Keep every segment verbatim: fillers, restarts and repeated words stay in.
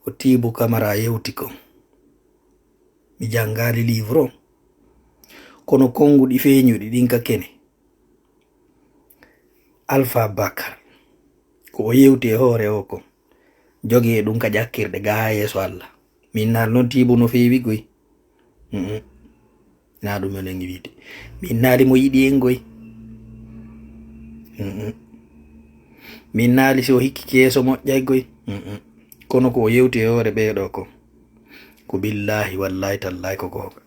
Ko Tiibu Kamara yewti kon. Mi janngaali livre on. Kono konnguɗi feeñuɗi ɗin ka kene. Alpha Bakar, ko o yewti e hoore o kon, jogee ɗum ka ƴakkirɗe gaa haa yeeso Alla. Min naal non Tiibu no feewi goy. Mm-mm. Naa ɗum enen wiide. Min naali mo yiɗi en goy. Mm-mm. Min naali si o hikkike yeeso moƴƴay goy. Mm-mm. Kono ko o yewti e hoore ɓee ɗoo kon, ko billaahi, wallaahi, tallaahi ko goonga.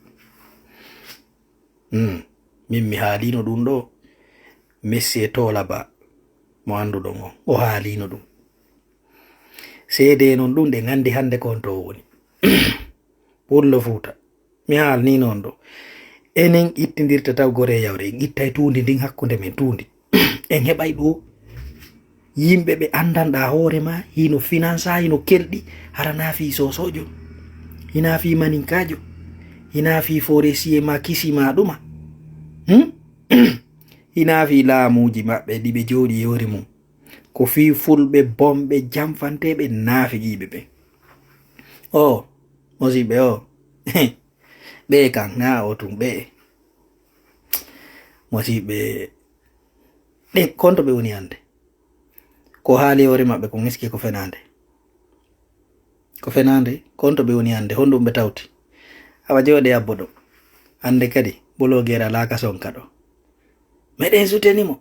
Mm. Min mi haaliino ɗum ɗoo. Messi e Toola Ba, mo annduɗon on, o haaliino ɗum. Seedee non ɗum, ɗen anndi hannde ko on to o woni. Pullo Fuuta, mi haalniino on ɗoo. Enen ittindirta taw gore e yawre, en ittay tuundi ndin hakkunde men, tuundi. En heɓay ɗoo yimɓe ɓe anndanɗaa hoore maa, hino finansa, hino kelɗi, hara naa fii soosoojo, hinaa fii maninkaajo, hinaa fii forestier maa kisi maa ɗuma. Hmm? Hinaa fii laamuuji maɓɓe ɗi ɓe jooɗi e hoore mum. Ko fii fulɓe, bonɓe, janfanteeɓe, naafiqiiɓe ɓe. O, mosiɓɓe o. Ɓee kan, naa o tun, ɓee. Mosiɓɓe, ɗe, kon to ɓe woni hannde? Ko haali e hoore maɓɓe kon, est-ce que ko fenaande? Ko fenaande, kon to ɓe woni hannde, honɗum ɓe tawti? Awa jooɗe abbo ɗo. Hannde kadi, Bologera laaka sonka ɗo. Meɗen suteni mo.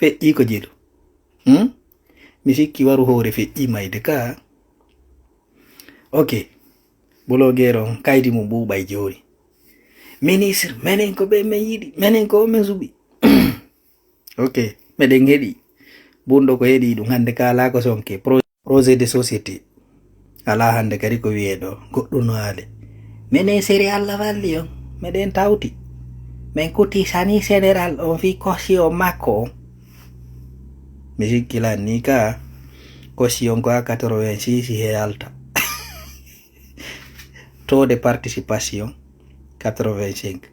Feƴƴii ko jelu. Hmm? Mi sikki waru hoore feƴƴii mayde ka. Ok. Bologero on kaydi mum ɓuuɓay jooni. Ministre, menen ko ɓe men yiɗi, menen ko men suɓi. Ok, meɗen heɗi. Bunɗo ko heɗi ɗum hannde ka alaa ko sonke. Pro-, projet de société. Alaa hannde kadi ko wiyee ɗo. Goɗɗum no haali. Menen seri Allah walli on. Meɗen tawti. Men kuti sani général on fii caution makko on. Mi sikkilan ni ka caution ko a quatre-vingt-six he alta. Taux de participation quatre-vingt-cinq.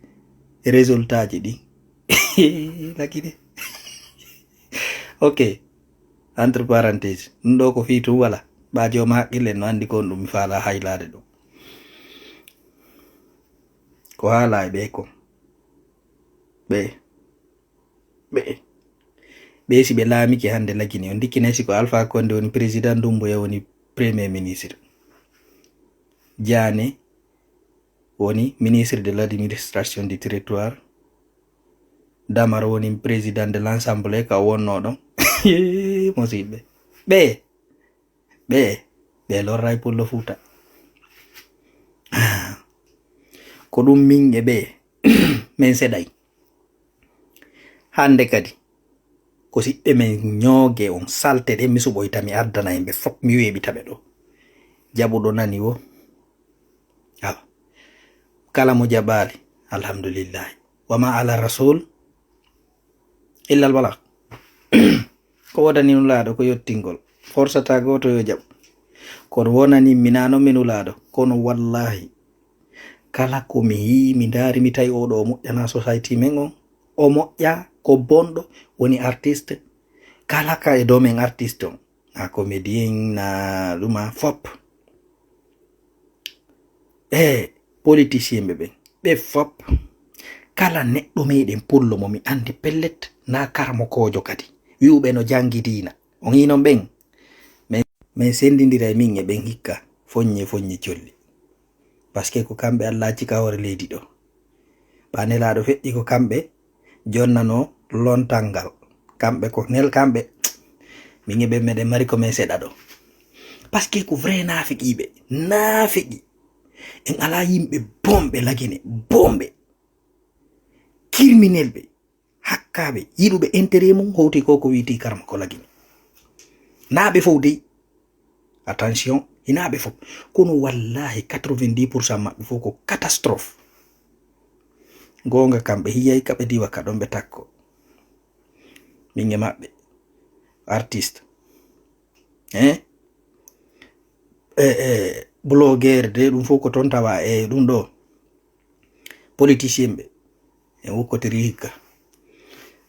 Résultat ji ɗi. Laki de. Ok. Entre parenthèse. Ɗum ɗo ko fii tun wala. Ɓa jooma haqqille no anndi ko on ɗum mi faala haylaade ɗum. Ko haala e ɓe kon. Ɓe. Ɓe. Ɓe si ɓe laamike hannde Lagine, on ndikkinay si ko Alpha Condé woni président, Doumbouya woni premier ministre. Diané woni ministre de l'administration du territoire. Damaro woni président de l'assemblée ka o wonno ɗon. Musiɓɓe. Ɓe. Ɓe. Ɓe lorray Pullo Fuuta. Ko ɗum min e ɓe. Men seɗay. Hannde kadi, ko siɓɓe men ñooge on salte ɗen, mi suɓoyta, mi addana en ɓe fop, mi weeɓita ɓe ɗo. Jaɓuɗo nani wo. Awa. Kala mo jaɓaali, alhamdulillahi. Wa ma ala rasul illa al balagh. Ko wodani Nulaaɗo ko yottingol. Forsata gooto yo jaɓ. Kono wonani mi nano mi Nulaaɗo. Kono wallahi, kala ko mi yii, mi ndaari, mi tawi oɗo o moƴƴana society men on. O moƴƴa, ko bonɗo, woni artiste. Kala ka e domaine artiste on. Na comédien, na ɗuma fop. E politicien ɓe ɓen. Ɓe fop. Kala neɗɗo meɗen Pullo mo mi andi pellet, na karamokoojo kadi. Wi'uɓe no jangi diina. On yi non ɓen. Men, men sendindira e min e ɓen hikka. Foññe, foññe colli. Parce que ko kamɓe Allah acci ka hoore leydi ɗo. Ɓa Nelaaɗo feƴƴi ko kamɓe jonnano lontal ngal. Kamɓe ko nel, kamɓe, min e ɓe meɗen mari ko men seɗa ɗo. Parce que ko vrai naafiqiiɓe. Naafiqi. En alaa yimɓe bonɓe Lagine. Bonɓe. Criminel ɓe. Hakkaaɓe, yiɗuɓe intérêt mum, howti ko ko wi'iti karma ko Lagine. Naa ɓe fof dey. Attention, hinaa ɓe fof. Kono wallahi, quatre-vingt-dix pour cent maɓɓe fof ko catastrophe. Goonga kam, ɓe hiyay ka ɓe diwa ka ɗon ɓe takko. Min e maɓɓe. Artiste. Hein? E, e, blogueur de, ɗum fof ko toon tawa e ɗum ɗo. Politicien ɓe, en wokkotiri hikka.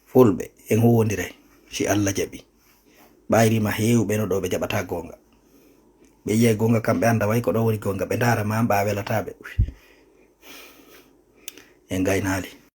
Fulɓe, en huwondiray, si Allah jaɓi. Ɓayri ma heewɓe no ɗo ɓe jaɓata goonga. Ɓe yiya gonga kam ɓe anda way ko ɗo woni gonga, ɓe ndara ma ɓa welataɓe. En gaynaali.